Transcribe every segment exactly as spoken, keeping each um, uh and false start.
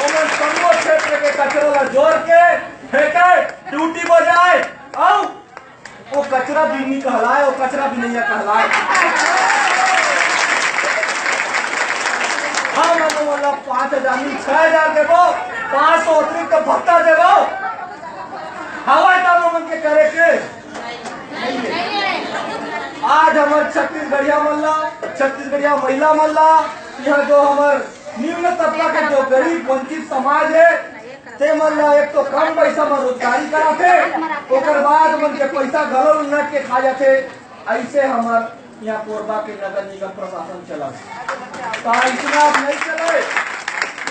ओमन सबो क्षेत्र के कचरा ला जोर के फेंके, ड्यूटी बजाए, अउ वो कचरा बीनी कहलाए, वो कचरा बिनैया कहलाए। हम ओमन ला पाँच हजार नहीं, छह हजार देबो, पाँच सौ अतिरिक्त भत्ता देबो। हवय तब ओमन के करे के। आज हमर छत्तीसगढ़िया मन ला, छत्तीसगढ़िया महिला मन ला, यहाँ जो हमर निम्न तबका के जो गरीब वंचित समाज हे, ते मन ला एक तो कम पैसा म रोजगारी कराथे, ओकर बाद मन के पैसा घलो लूट के खा जाथे। ऐसे हमर यहाँ कोरबा के नगर निगम प्रशासन चलत। त इतना नहीं चले,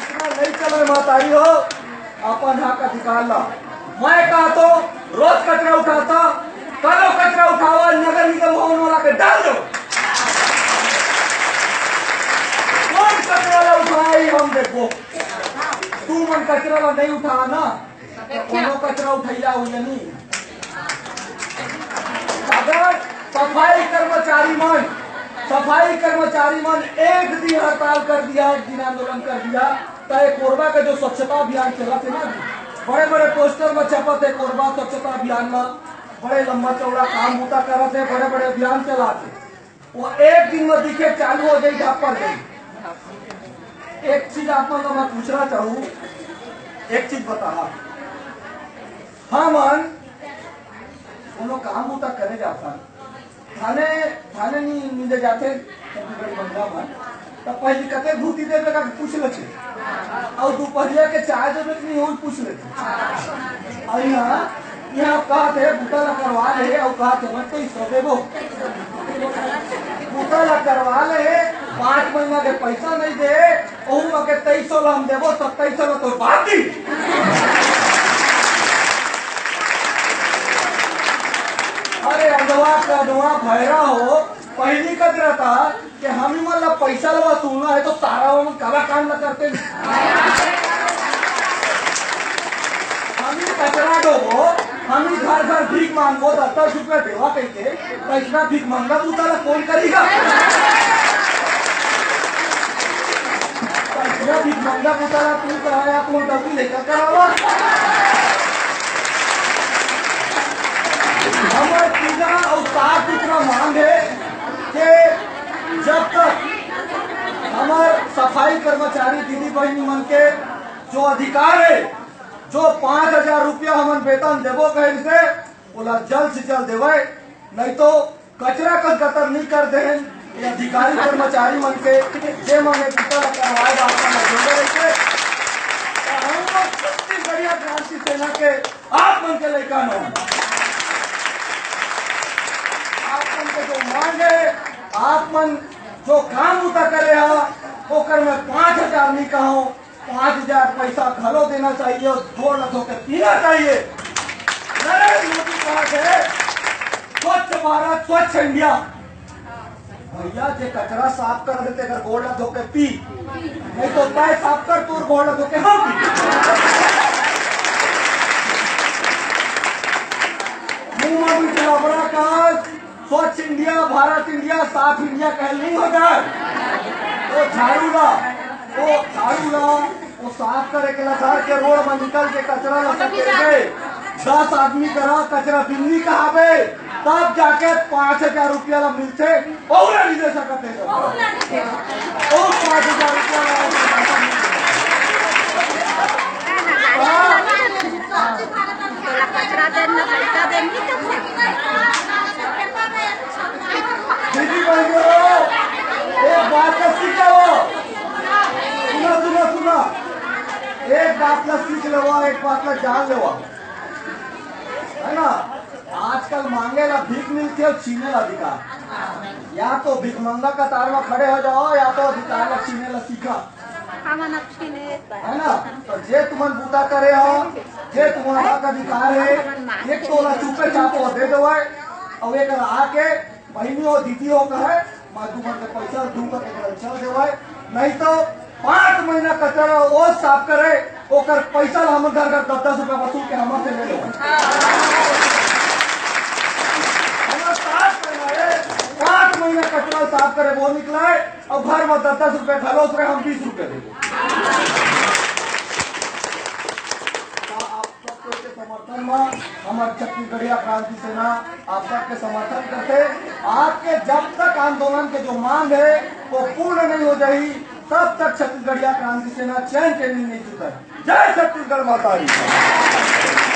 इतना नहीं चले महतारी हो, अपन हक अधिकार ला। मैं कहा तो रोज कचरा उठाता, कलो कचरा उठावा, नगर निगम भवन वाला के डाल दो। कौन कचरा ला उठाई हम देखो। तू मन कचरा ला नहीं उठा ना, तो कोनो कचरा उठैला हो या नहीं। अगर सफाई कर्मचारी मन, सफाई कर्मचारी मन एक दिन हड़ताल कर दिया, एक दिन आंदोलन कर दिया, तो ये कोरबा का जो स्वच्छता अभियान चलत हे ना, बड़े बड़े पोस्टर में छपत हे कोरबा स्वच्छता अभियान में, बड़े लंबा चौड़ा काम बूता करत हे, बड़े बड़े अभियान चलात हे। वो एक दिन में दिखे चालू हो जाई, ढापर जाई। एक चीज आप मन ला मैं पूछना चाहूँ, एक चीज बताहा, हमन कोनो काम बूता करे जाथन, थाने, थाने नहीं मिले जाथे, छत्तीसगढ़ी बंदा मन, त पहली कते धोती देबे का पूछ लेथे, अउ दोपहरिया के चाय देबे कि नहीं, वो पूछ लेथे। अउ यहाँ, यहाँ कहा थे, बूता ला करवा ले, अउ कहा थे, मैं तो इसको देबो। बूता ला करवा ले, पाँच महीना के पैसा नहीं दे, ओहू में के तेईस सौ ला हम देबो, सत्ताईस सौ ला तो बात दी। अरे अंधवा कदवा भैरा हो, पहली कत रहता कि हम ही मन ला पैसा ला वसूलना है तो सारा वो मन काला काम ला करते। हम ही कचरा डोबो, हम ही घर घर भीख मांगबो, दस दस रुपया देवा कहिके, तो इतना भीख मंगा बूता ला कौन करेगा? तो इतना भीख मंगा बूता ला तू कराया, तू डबी लेकर करावा। हमर सीधा और साफ सुथरा मांग है कि जब तक हमर सफाई कर्मचारी दीदी बहिनी मन के जो अधिकार है, जो पाँच हजार रुपया हमन वेतन देबो कहे से, ओला जल्द से जल्द देवे, नहीं तो कचरा का गतर नहीं कर दे। ये अधिकारी कर्मचारी मन के जे मन एक दूसरा ला करवाए बात मन जोड़े रहिथे। तो हम लोग छत्तीसगढ़िया क्रांति सेना के आप मन के लइका नो, आप मन के जो मांग है, आप मन जो काम उता करे हा, ओकर में पाँच हजार नहीं कहो, पाँच हजार पैसा घलो देना चाहिए और गोड़ ला धो के पीना चाहिए। नरेंद्र मोदी कहा है, स्वच्छ भारत, स्वच्छ इंडिया। भैया, जे कचरा साफ कर देते, अगर गोड़ ला धो के पी, नहीं तो तय साफ कर, तोर गोड़ ला धो के हम पी। मुंह में भी बराबर का स्वच्छ इंडिया, भारत इंडिया, साफ इंडिया कहल नहीं होता। वो झाड़ू ला, वो झाड़ू ला, वो साफ करे के ला घर के रोड में निकल के कचरा ला सकेल के दस आदमी करा कचरा बिन्नी कहावे, तब जाके पाँच हजार रुपया ला मिलथे, और नहीं दे सकते। और पाँच हजार रुपया ला हाँ। कचरा देन ना पैसा देन, नहीं तो दीदी बहन हो, एक बात का सीख लेवा। सुना, सुना, सुना। एक बात का सीख लेवा, एक बात का जान लेवा। है ना? आजकल मांगे ला भीख मिलती है और छीने ला अधिकार। या तो भीख मंगा कतार में खड़े हो जाओ, या तो अधिकार ला छीने ला सीखा। हमन अब छीने है ना? तो जे तुमन बूता करे हो, जे तुम्हारा हक अधिकार है, एक तोला चुपे चाप वो दे देवे, और एक आके बहिनी हो, दीदी हो कहे, मैं तुमन के पैसा दू करके चल देवे, नहीं तो पाँच महीना कचरा वो साफ करे, ओकर पैसा ला हमर घर घर दस दस रुपया वसूल के हमर से ले लेवे। हमर साफ करना है, पाँच महीना कचरा साफ करे वो निकला है, अब घर में दस दस रुपया घलो से हम बीस रुपया दे दो। समर्थन में हमर छत्तीसगढ़िया क्रांति सेना आप सबके समर्थन करते। आपके जब तक आंदोलन के जो मांग है वो पूर्ण नहीं हो जाही, तब तक छत्तीसगढ़िया क्रांति सेना चैन के नींद नहीं सुतय। जय छत्तीसगढ़ माता दी।